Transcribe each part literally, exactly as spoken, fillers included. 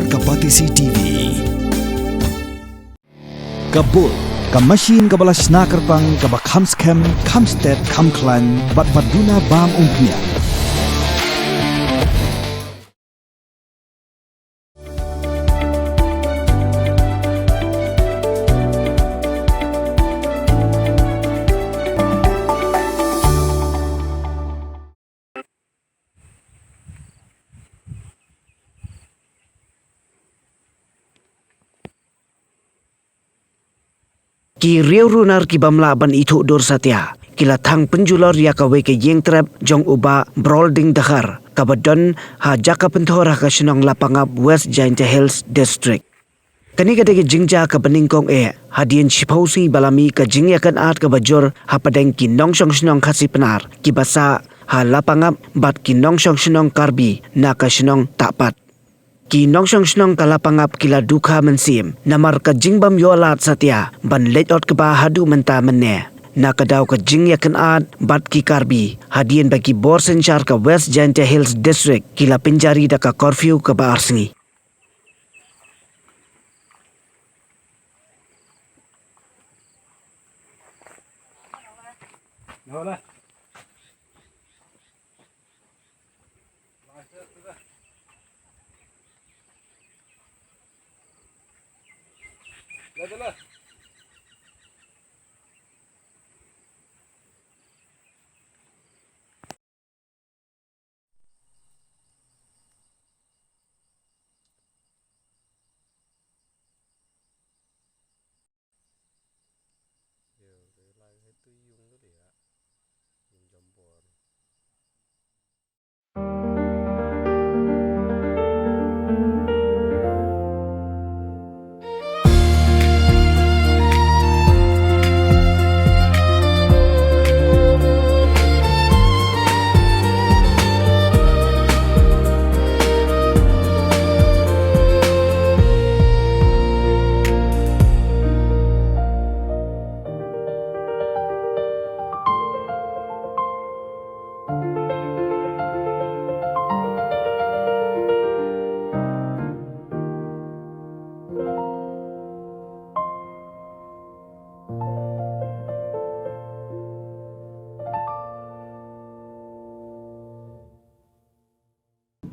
Ka Batesi T V. Ka bul, ka machine kaba la shna kyrpang, kaba kham skhem, kham stet, kham khlaiñ, bad ba duna bam umphniang. Ki riewrunar ki bym lah ban ithuh dur satia ki la thang pynjulor ïa kawei ka ïingtrep jong u Bah Brolding Dkhar, kaba don ha jaka pynthor ha ka shnong Lapangap, West Jaintia Hills District. Kane ka dei ka jingjia kaba nyngkong eh hadien shiphew sngi ba la mih ka jingïakynad kaba jur hapdeng ki nongshong shnong Khasi Pnar kiba sah ha Lapangap bad ki nongshong shnong Karbi na ka shnong Tahpat. Ki nongshong shnong ka Lapangap ki la dukha mynsiem namar ka jingbym ïoh lad satia ban leit ot kba haduh mynta mynne na ka daw ka jingïakynad bad ki Karbi, hadien ba ki bor synshar ka West Jaintia Hills District ki la pynjari da ka curfew kaba ar sngi.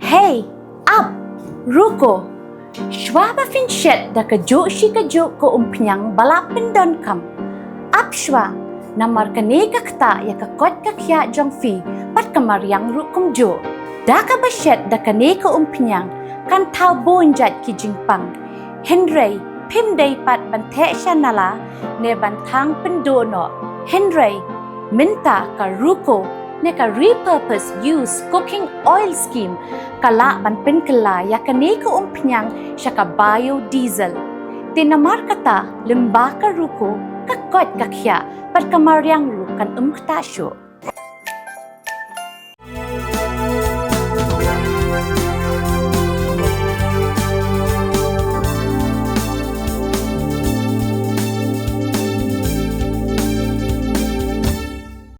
Hey, ap, ruko. Shwa ba phin shet da kajuh shi kajuh ka umphniang ba la pyndonkam, ap shwa, namar kane ka ktah ïa ka koit ka khiah jong phi bad ka mariang ruh kumjuh. Da kaba shet da kane ka umphniang kan thaw bun jait ki jingpang. Hynrei phim dei pat ban theh sha nala ne ban thang pynduh noh. Hynrei mynta ka ruko ne ka repurpose use cooking oil scheme ka lah ban pynkylla ïa kane ka umphniang sha ka biodiesel. Te namar kata lyngba ka ruko ka koit ka khiah bad ka mariang ruh kan ym ktah shuh.